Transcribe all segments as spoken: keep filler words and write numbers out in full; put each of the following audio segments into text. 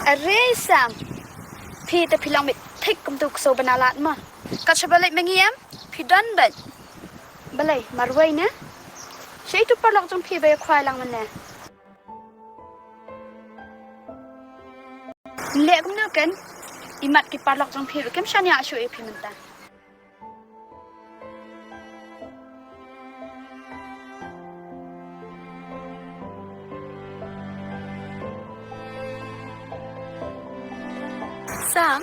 Are Sam, phi te phi long beit thik kum tu kso bana lad ma. Ka shaba leit mengi em, phi don beit. Balei, marwei ne? Shei tu parlok jong phi ba ïa khwai lang mane. Leh kumno ken, imat ki parlok jong phi ba kem shaniah shuh ïa phi mynta. Sam,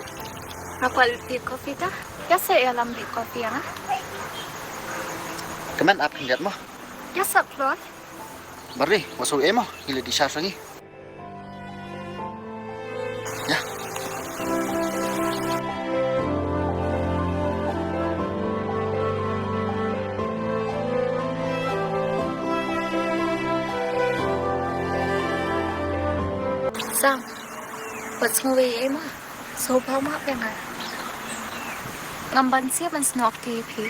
nga kwah ïa coffee ta. Ïa sa ïalam ïa coffee ïa nga. Kmen ap khyndiat mo. Ïa sa kloi. Bari, wa so emo, ngi leit di sha sangi. Ïa. Sam, wat sngew ei ei ma. Sngewbha ma ïa nga. Ngam ban sngewbha ban snoh ïa phi.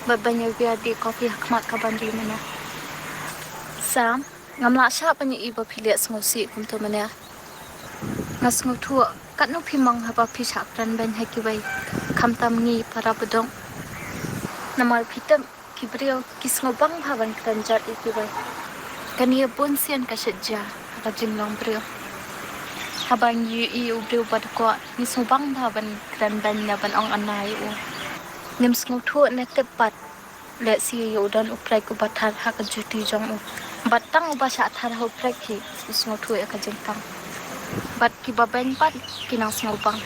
Bad ban ïa biar di coffee ha khmat ka ban di mynne. Sam, ngam lah shah ban ïohi ba phi leh sngewsih kumto mynne. Nga sngewthuh katno phi mang haba phi shah kren beiñ ha kiwei, khamtam ngi para baduk. Namar phi tip ki briew ki sngewbang bha ban kren jot ïa kiwei. Kane bun sien ka shet jia ha ka jinglong briew. Haba ngi ïohi u briew ba dkoh ngi sngewbang bha ban kren beiñ ne ban ong ana ïa u. Ngim sngewthuh ne tip pat. Lehse ïa u don u prek uba thar ha ka juti jong u. Bad tang uba shah thar ha u prek hi u sngewthuh ïa ka jingpang. Bad kiba beiñ pat ki nang sngewbang.